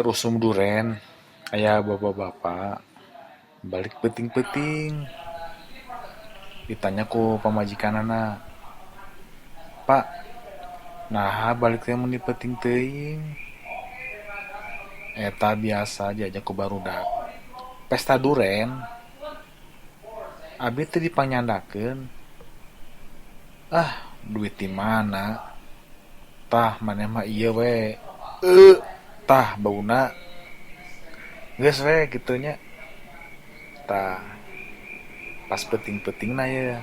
Keur usum duren, aya bapak-bapak balik peuting-peuting. Ditanya ku pamajikanana, "Pak, naha balik teh meni peuting teuing?" "Eta biasa," diajak ku barudak, "pesta duren. Abi teu dipanyandakeun." "Ah, duit ti mana?" "Tah, maneh mah ieu we. Tah bauna. Geus we kitu nya." Tah, pas peuting-peutingna ye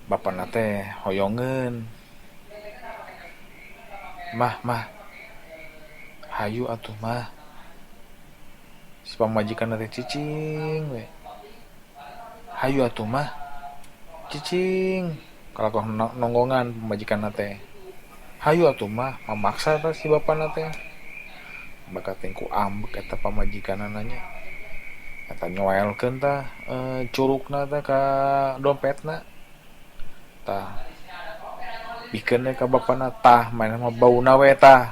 bapana teh hoyongeun, "Mah, Mah, hayu atuh, Mah." Si pamajikanna teh cicing we. "Hayu atuh, Mah." Cicing. Kalakuan nonggongan pamajikanna teh. "Hayu atuh, Mah," mamaksa tah si bapana teh. Bakating ku ambek eta pamajikanana nya. Eta nyoelkeun tah curukna teh ka dompetna. Tah, bikeun we ka bapana, "Tah, maneh mah bauna we tah."